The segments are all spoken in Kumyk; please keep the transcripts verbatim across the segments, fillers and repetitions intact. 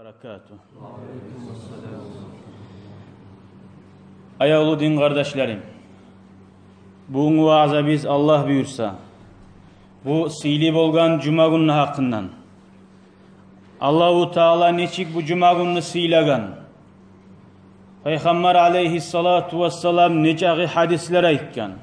баракатугь. Аявлу дин къардашларым, бугюнгю ваъзабыз, Аллагь буюрса, бу сыйлы болгъан жума гюнню гьакъындан. Аллагьу Таала нечик бу жума гюнню сыйлагъан, Пайхаммар алайгьиссалату вассалам нечакъы гьадислер айтгъан.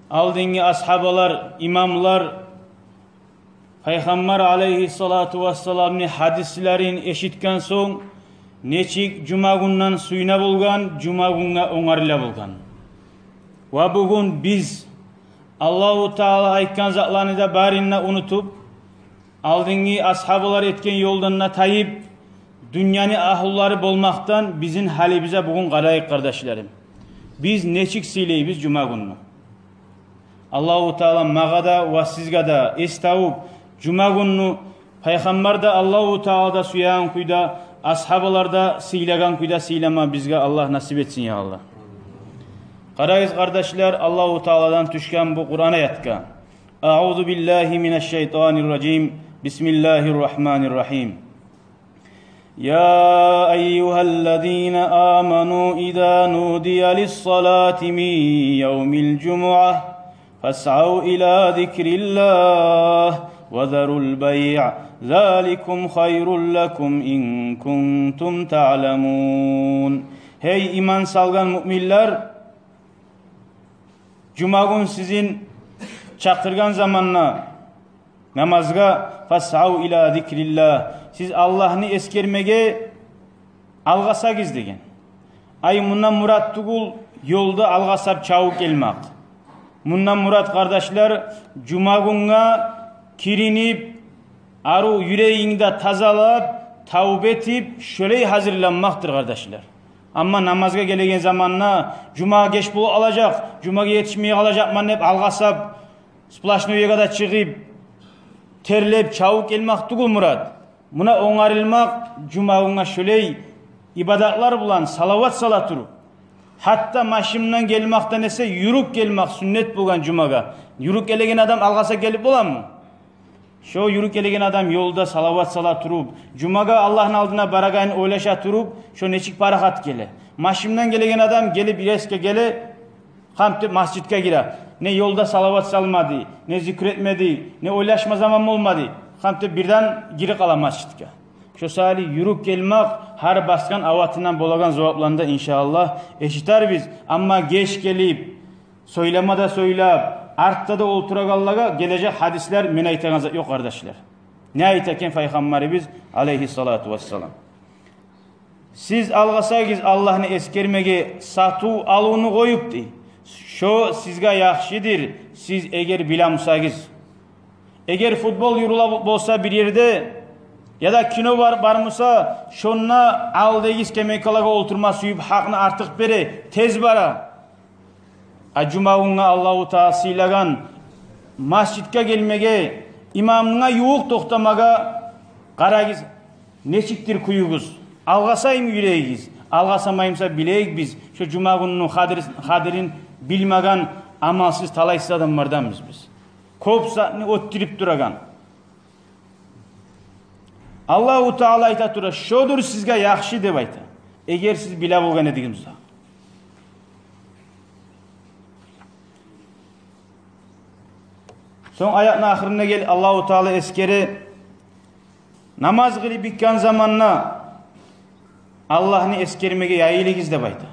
Алдынгы асгьабалар, имамлар Пайхаммар алайгьиссалату вассаламны гьадислерин эшитген сонг, нечик жума гюнден сююне болгъан, жума гюнге онгарыла болгъан. Ва бугюн биз Аллагьу Таала айтгъан затланы да барын да унутуп, алдынгы асгьабалар этген ёлдан да тайып, дюньяны агьлулары болмакъдан бизин гьалыбызгъа бугюн къарайыкъ, къардашларым. Биз нечик сыйлайбыз жума гюнню? Аллагьу Таала магъа да ва сизге де эс тавуп, жума гюнню Пайхаммар да, Аллагьу Таала да сюеген кюйде, асгьабалар да сыйлагъан кюйде сыйлама бизге Аллагь насип этсин, я Аллагь. Къарайыкъ, къардашлар, Аллагьу Тааладан тюшген бу Къуран аятгъа. أعوذ بالله من الشيطان الرجيم. بسم الله الرحمن الرحيم. يا أيها الذين آمنوا إذا نودي للصلاة من يوم الجمعة فاسعوا إلى ذكر الله وذروا البيع ذلكم خير لكم إن كنتم تعلمون. Гьей иман салгъан муъминлер, жума гюн сизин чакъыргъан заманда намазгъа, فاسعوا إلى ذكر الله, сиз Аллагьны эсгермеге алгъасагъыз деген. Ай, мундан мурат тюгюл ёлда алгъасап чабып гелмек. Мундан мурат, къардашлар, жума гюнге киринип, арив юрегингни де тазалап, тавба этип, шолай гьазирленмекдир, къардашлар. Амма намазгъа гелеген заманда, жума геч болуп къалажакъ, жумагъа етишмей къалажакъман деп алгъасап, сплошной ягъа да чыгъып, терлеп, чабып гелмек тюгюл мурат. Муна онгарылмакъ жума гюнге шолай ибадатлар булан, салават сала туруп. Гьатта машиндан гелмекден эсе юрюп гелмек сюннет болгъан жумагъа. Юрюп гелеген адам алгъасап гелип боламы? Шо юрюп гелеген адам ёлда салават сала туруп, жумагъа Аллагьны алдына барагъанын ойлаша туруп, шо нечик парахат геле. Машиндан гелеген адам гелип резко геле, къамтып масжитге гире. Не ёлда салават салмады, не зикр этмеди, не ойлашма заман болмады. Къамтып бирден гирип къала масжитге. Шо саялы юрюп гелмек гьар басгъан аватындан болагъан зувапланы да, иншааллагь, эшитербиз. Амма геч гелип, сёйлеме де сёйлеп, артда да олтурагъанлагъа гележек гьадислер мен айтагъан зат ёкъ, къардашлар. Не айта экен Пайхаммарыбыз алайгьиссалату вассалам? Сиз алгъасагъыз Аллагьны эсгермеге сатыв-алывну къоюп, дей. Шо сизге яхшыдыр, сиз эгер биле бусагъыз. Эгер футбол юрюле болса бир ерде, яда кино бар, бар буса, шонда алдагъы скамейкалагъа олтурма сююп, гьакъны артыкъ бере, тез бара. А жума гюнге Аллагьу Таала сыйлагъан масжитге гелмеге, имамгъа ювукъ токътамагъа къарагъыз, нечикдир кююгюз? Алгъасаймы юрегигиз? Алгъасамай буса, билейик биз, шо жума гюнню къадир-, къадирин билмеген амалсыз, талайсыз адамларданбыз биз. Кёп затны оьттюрюп турагъан. Аллагьу Таала айта тура, шодур сизге яхшы деп айта, эгер сиз биле болгъан эдигиз буса. Сонг аятны ахырына гел, Аллагьу Таала эсгере, намаз къылып битген заманда Аллагьны эсгермеге яйылыгъыз деп айта.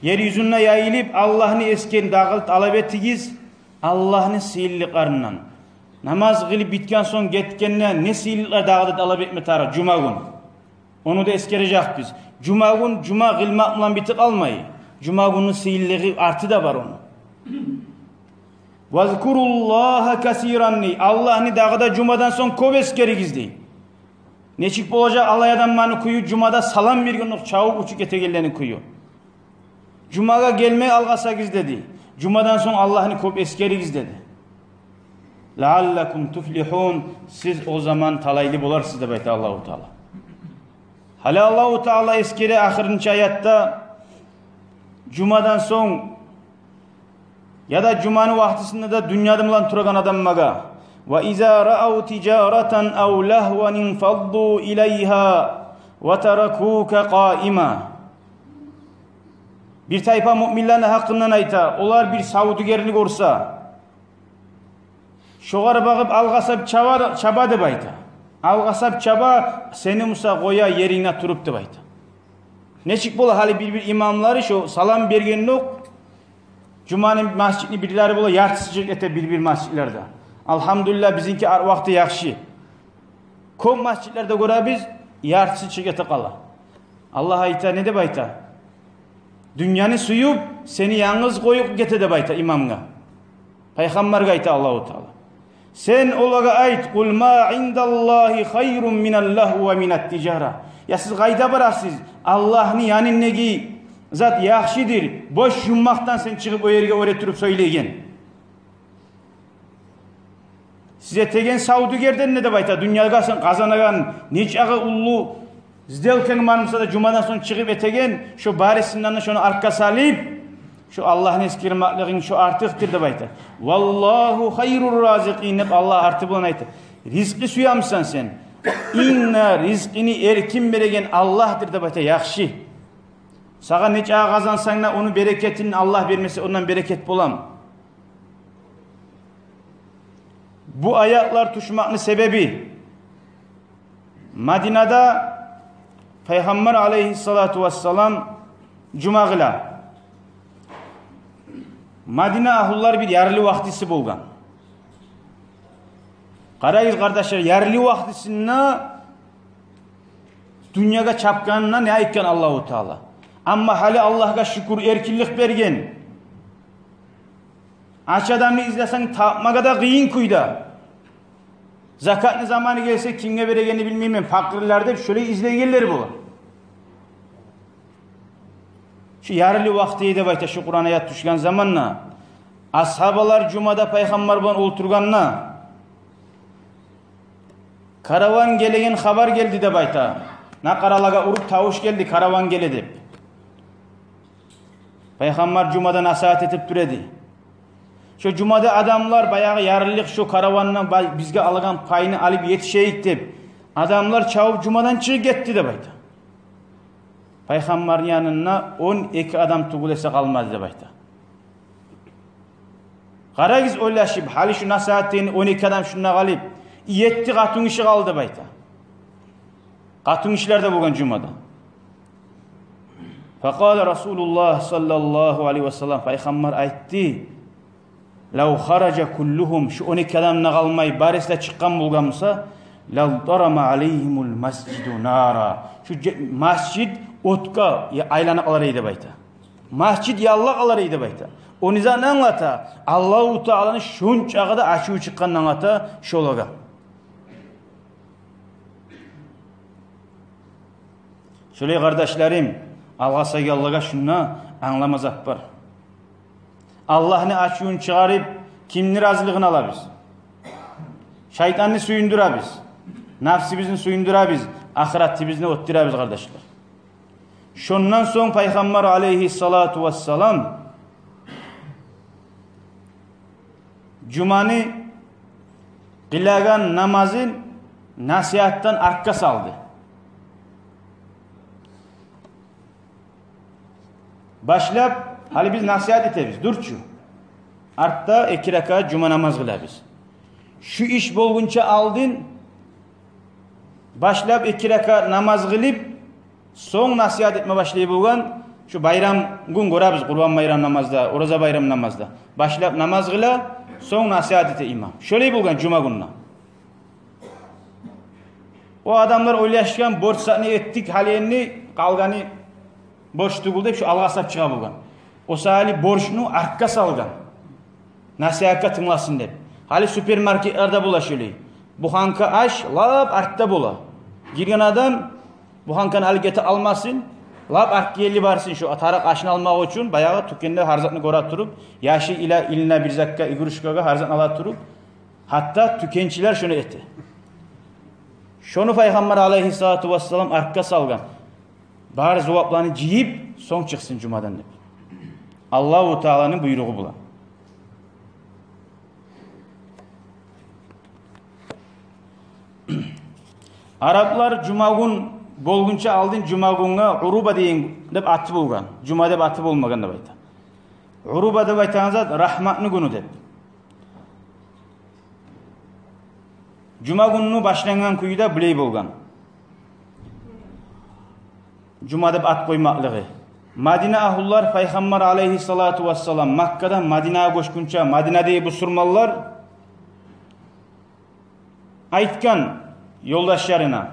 Ер юзюнде яйылып, Аллагьны эсгер, дагъы да талап этигиз Аллагьны сыйлыкъларындан. Намаз къылып битген сонг гетгенде не сыйлыкълар дагъы да талап этме тарыкъ жума гюн? Ону да эсгережекбиз. Жума гюн жума къылмакъ булан битип къалмай. Жума гюнню сыйлылыгъы, арты да бар ону. «Вазкуруллагьа касиран», дей. Аллагьны дагъы да жумадан сонг кёп эсгеригиз, дей. Нечик болажакъ алай адамланы кюю, жумада салам бергенокъ чабып учуп гетегенлени кюю? Жумагъа гелмей алгъасагъыз, деди. Жумадан сонг Аллагьны кёп эсгеригиз, деди. «Лааллакум туфлихун», сиз о заман талайлы боларсыз деп айта Аллагьу Таала. Гьали Аллагьу Таала эсгере ахырынчы аятда, жумадан сонг яда жуманы вакътисинде де дюньяда булан турагъан адамлагъа, وإذا رأوا تجارة أو لهوا انفضوا إليها وتركوك قائما. Бир тайпа муъминлени гьакъындан айта, олар бир савдюгерни гёрсе, шогъар багъып алгъасап чаба, чаба деп айта. Алгъасап чаба, сени буса къоя еринге туруп деп айта. Нечик бола гьали бир-бир имамлары шо салам бергендокъ, жуманы, межитни бирлери бола яртысы чыгъып эте бир-бир межитлерде. Альгьамдулиллагь, бизинки ар вакъти яхшы. Кёп межитлерде гёребиз, яртысы чыгъып эте къала. Аллагь айта, не деп айта? Дюньяны сююп, сени янгыз къоюп гете деп айта имамгъа. Пайхаммаргъа айта Аллагьу Таала. Сен олагъа айт: قل ما عند الله خير من اللهو ومن التجارة. Я сиз къайда барасыз? Аллагьны янындагъы зат яхшыдыр бош жуммакъдан сен чыгъып о ерге оьре туруп сёйлейген. Сиз этеген савдюгерден, не деп айта, дюньягъа сен къазанагъан нечакъы уллу сделканг бар буса да, жумадан сонг чыгъып этеген, шо барысындан да шону артгъа салып, шо Аллагьны эсгермеклигинг шо артыкъдыр деп айта. والله خير الرازقين деп Аллагь арты булан айта. Ризкъы сюемисен сен? Инг де ризкъыны эркин береген Аллагьдыр деп айта. Яхшы. Сагъа нечакъы къазансанг да, ону берекетин Аллагь бермесе, ондан берекет боламы? Бу аятлар тюшмекни себеби: Мадинада Пайхаммар алейгьиссалату вассалам жума къыла. Мадина агьлулар бир ярлы вакътиси болгъан. Къарагъыз, къардашлар, ярлы вакътисинде дюньягъа чапгъанына не айтгъан Аллагьу Таала? Амма гьали Аллагьгъа шюкюр, эркинлик берген. Ач адамны излесенг, тапмагъа да къыйын кюйде. Закатны заманы гелсе, кимге берегенни билмеймен, пакъырлар деп, шолай излейгенлер бола. Шу ярлы вакъти деп айта шу Къуран аят тюшген заманда. Асгьабалар жумада Пайхаммар булан олтургъанда, караван гелеген хабар гелди деп айта. Накъаралагъа уруп тавуш гелди, караван геле деп. Пайхаммар жумада насигьат этип тура эди. Шо жумада адамлар баягъы ярлылыкъ шо каравандан бай-, бизге алагъан пайны алып етишейик деп, адамлар чабып жумадан чыгъып гетди деп айта. Пайхаммарны янында он эки адам тюгюл эсе къалмады деп айта. Къарагъыз, ойлашып, гьали шу насигьат этеген он эки адам шунда къалып, етти къатынгиши къалды деп айта. Къатынгишилер де болгъан жумада. فقال رسول الله صلى الله عليه وسلم, Пайхаммар айтды: لو خرج كلهم, шу он эки адам да къалмай, барысы да чыкъгъан болгъан буса, لانطرم عليهم المسجد نارا. Шу же-, межит отгъа я-, айлана къалар эди деп айта. Межит ялла къалар эди деп айта. О не затны англата? Аллагьу Тааланы шончакъы да ачуву чыкъгъанны англата шолагъа. Шолай, къардашларым, алгъасайгъанлагъа шунда англама зат бар. Аллагьны ачувун чыгъарып, кимни разилигин алабыз? Шайтанны сююндюребиз, напсыбызны сююндюребиз, ахыратыбызны оьтдюребиз, къардашлар. Шондан сонг Пайхаммар алейгьиссалату вассалам жуманы къылагъан намазын насигьатдан артгъа салды. Башлап, гьали биз насигьат этебиз, дюр чю. Артда эки ракаат жума намаз къылабыз. Шу иш болгъунча алдын башлап эки ракаат намаз къылып, сонг насигьат этме башлай болгъан. Шу байрам гюн гёребиз, Къурбан байрам намазда, Ораза байрам намазда. Башлап намаз къыла, сонг насигьат эте имам. Шолай болгъан жума гюнде. О адамлар ойлашгъан, борч затны этдик, гьали энни къалгъаны борч тюгюл деп, шу алгъасап чыгъа болгъан. О саялы борчну артгъа салгъан, насигьатгъа тынгласын деп. Гьали супермаркетлерде бола шолай. Буханка аш лап артда бола. Гирген адам буханканы алып гете алмасын, лап артгъа ерли барсын, шу тарыкъ ашны алмакъ учун. Баягъы тюкенде гьар затны гёре туруп, яшы ила илине бир затгъа, игрушкагъа, гьар затны ала туруп, гьатта тюкенчилер шону эте. Шону Пайхаммар алейгьиссалату вассалам артгъа салгъан. Бар зувапланы жыйып, сонг чыкъсын жумадан деп. Аллагьу Тааланы буйругъу булан. Араплар жума гюн болгъунча алдын жума гюнге Уруба деген деп аты болгъан. Жума деп аты болмагъан деп айта. Уруба деп айтагъан зат рагьматны гюню деп. Жума гюнню башлангъан кюю де булай болгъан. Жума деп ат къоймакълыгъы. Мадина агьлулар Пайхаммар алайгьиссалату вассалам Маккадан Мадинагъа гёчгюнче, Мадинадагъы бусурманлар айтгъан ёлдашларына,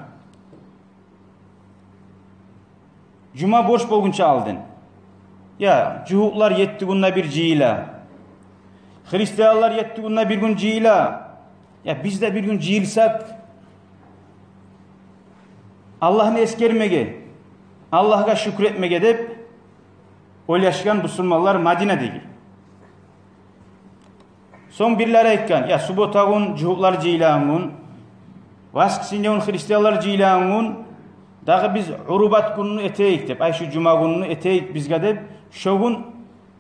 жума борч болгъунча алдын. Я, жугьутлар етти гюнде бир жыйыла. Христианлар етти гюнде бир гюн жыйыла. Я, биз де бир гюн жыйылсакъ, Аллагьны эсгермеге, Аллагьгъа шюкюр этмеге деп ойлашгъан бусурманлар Мадинадагъы. Сонг бирлери айтгъан: «Я, суббота гюн жугьутлар жыйылагъан гюн, воскресенье гюн христианлар жыйылагъан гюн, дагъы биз Урубат гюнню этейик», — деп, ай, шу жума гюнню этейик бизге деп, шо гюн,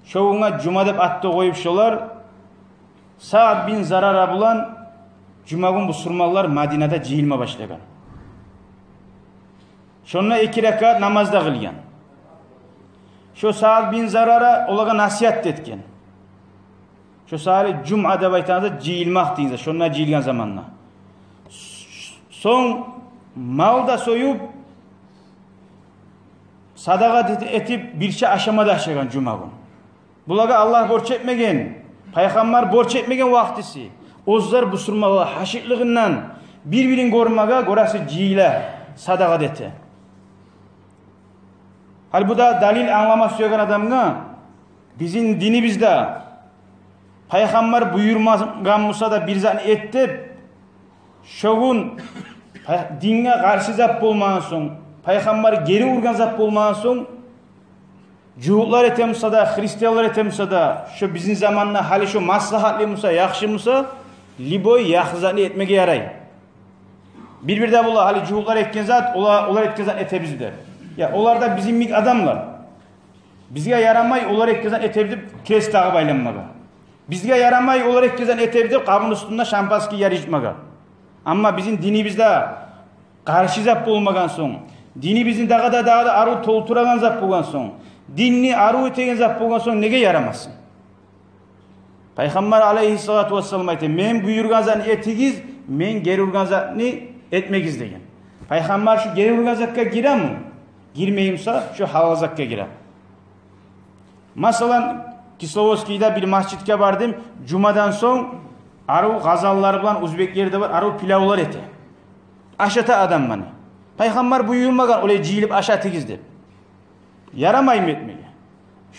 шо гюнге жума деп ат да къоюп шолар, Саад бин Зарара булан жума гюн бусурманлар Мадинада жыйылма башлагъан. Шонда эки ракаат намаз да къылгъан. Шо Саад бин Зарара олагъа насигьат да этген. Шо саялы жума деп айтагъан зат жыйылмакъ деген зат, шонда жыйылгъан заманда. Сонг мал да союп, садагъа этип, бирче ашама да ашагъан жума гюн. Булагъа Аллагь борч этмеген, Пайхаммар борч этмеген вакътиси, оьзлер бусурманлар гьашыкълыгъындан бир-бирин гёрмеге, гёресе, жыйыла, садагъа да эте. Гьали бу да далил англама сюеген адамгъа, бизин динибизде Пайхаммар буюрмагъан буса да бир затны эт деп, шо гюн пай-, динге къаршы зат болмагъан сонг, Пайхаммар гери ургъан зат болмагъан сонг, жугьутлар эте буса да, христианлар эте буса да, шо бизин заманда гьали шо маслагьатлы буса, яхшы буса, любой яхшы затны этмеге ярай. Бир-бирде бола, гьали жугьутлар этген зат, ола-, олар этген зат этебиз деп. Я, олар да бизин йимик адамлар. Бизге ярамай олар этген зат этебиз деп крест тагъып айланмагъа. Бизге ярамай олар этген зат этебиз деп къабурну уьстюнде шампанский ярышмагъа. Амма бизин динибизде къаршы зат болмагъан сонг, динибизни дагъы да, дагъы да арив толтурагъан зат болгъан сонг, динни арив этеген зат болгъан сонг, неге ярамасын? Пайхаммар алайгьиссалату вассалам айта: «Мен буюргъан затны этигиз, мен гери ургъан затны этмегиз», — деген. Пайхаммар шу гери ургъан затгъа гиреми? Гирмей буса, шу гьалал затгъа гире. Масала, Кисловодскийде бир межитге бардым, жумадан сонг арив къазанлар булан, оьзбеклер де бар, арив пилавлар эте. Ашата адамланы. Пайхаммар буюрмагъан олай жыйылып ашатыгъыз деп. Ярамаймы этмеге?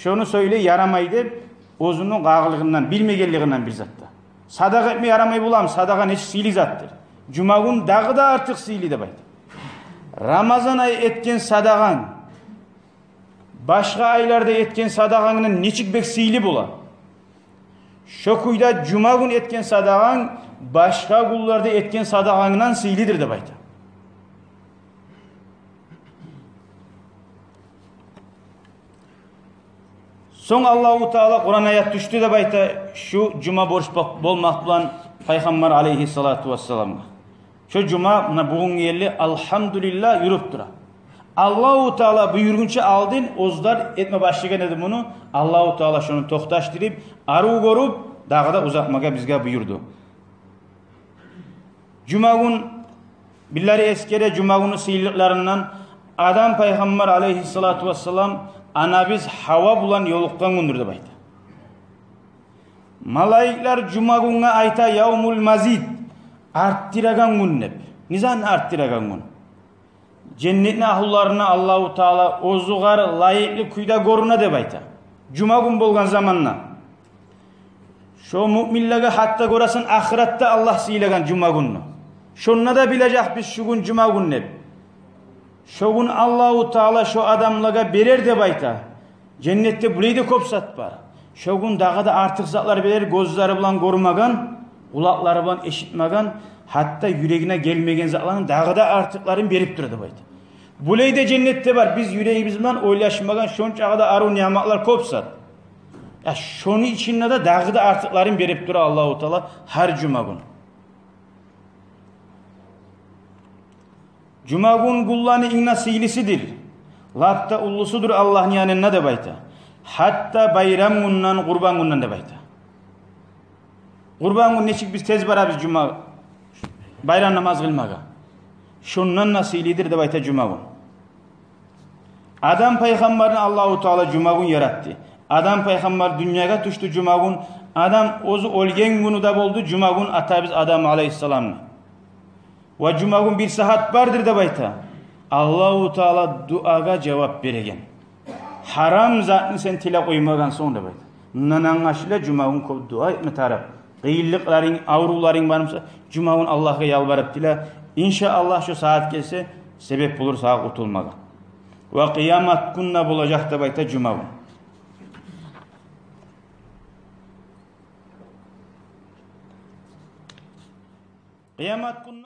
Шону сёйлей ярамай деп, оьзюню къагъылыгъындан, билмегенлигинден бир затда. Садагъа этме ярамай боламы? Садагъа нечик сыйлы затдыр. Жума гюн дагъы да артыкъ сыйлы деп айта. Рамазан ай этген садагъанг башгъа айларда этген садагъангдан нечик бек сыйлы бола, шо кюйде жума гюн этген садагъанг башгъа гюнлерде этген садагъангдан сыйлыдыр деп айта. Сонг Аллагьу Таала Къуран аят тюшдю деп айта, шу жума борч бол-, болмакъ булан Пайхаммар алайгьиссалату вассаламгъа. Шо жума, муна бугюнге ерли, алгьамдулиллагь, юрюп тура. Аллагьу Таала буюргъунча алдын оьзлер этме башлагъан эди муну. Аллагьу Таала шону токъташдырып, арив гёрюп, дагъы да узатмагъа бизге буюрду. Жума гюн, бирлери эсгере жума гюнню сыйлылыкъларындан, Адам пайхаммар алайгьиссалату вассалам анабыз Гьава булан ёлукъгъан гюндюр деп айта. Малайиклер жума гюнге айта явмул мазид, артдырагъан гюн деп. Не затны артдырагъан гюн? Женнетни агьлуларына Аллагьу Таала оьзюгер лайыкълы кюйде гёрюне деп айта. Жума гюн болгъан заманда. Шо муъминлеге гьатта гёресен ахыратда Аллагь сыйлагъан жума гюнню. Шонда да билежекбиз шу гюн жума гюн деп. Шо гюн Аллагьу Таала шо адамлагъа берер деп айта. Женнетде булай да кёп зат бар. Шо гюн дагъы да артыкъ затлар берер, гёзлери булан гёрмеген, къулакълары булан эшитмеген, гьатта юрегине гелмеген затланы дагъы да артыкъларын берип тура деп айта. Булай да женнетде бар, биз юрегибиз булан ойлашмагъан, шончакъы да арив ниъматлар кёп зат. Я, шону ичинде де дагъы да артыкъларын берип тура Аллагьу Таала гьар жума гюн. Жума гюн гюнлени инг де сыйлысыдыр. Лап да уллусудур Аллагьны янында деп айта. Гьатта байрам гюнден, къурбан гюнден деп айта. Къурбан гюн нечик биз тез барабыз жума, байрам намаз къылмагъа, шондан да сыйлыдыр деп айта жума гюн. Адам пайхаммарны Аллагьу Таала жума гюн яратды. Адам пайхаммар дюньягъа тюшдю жума гюн. Адам оьзю оьлген гюню де болду жума гюн атабыз Адам алайгьиссаламны. Ва жума гюн бир сагьат бардыр деп айта, Аллагьу Таала дуагъа жавап береген. Гьарам затны сен тилеп къоймагъан сонг деп айта. Мундан англашыла, жума гюн кёп дуа этме тарыкъ. Къыйынлыкъларынг, аврувларынг бар буса, жума гюн Аллагьгъа ялбарып тиле. Иншааллагь, шо сагьат гелсе, себеп болур сагъа къутулмагъа. Ва къыямат гюн де болажакъ деп айта жума гюн. Къыямат гюн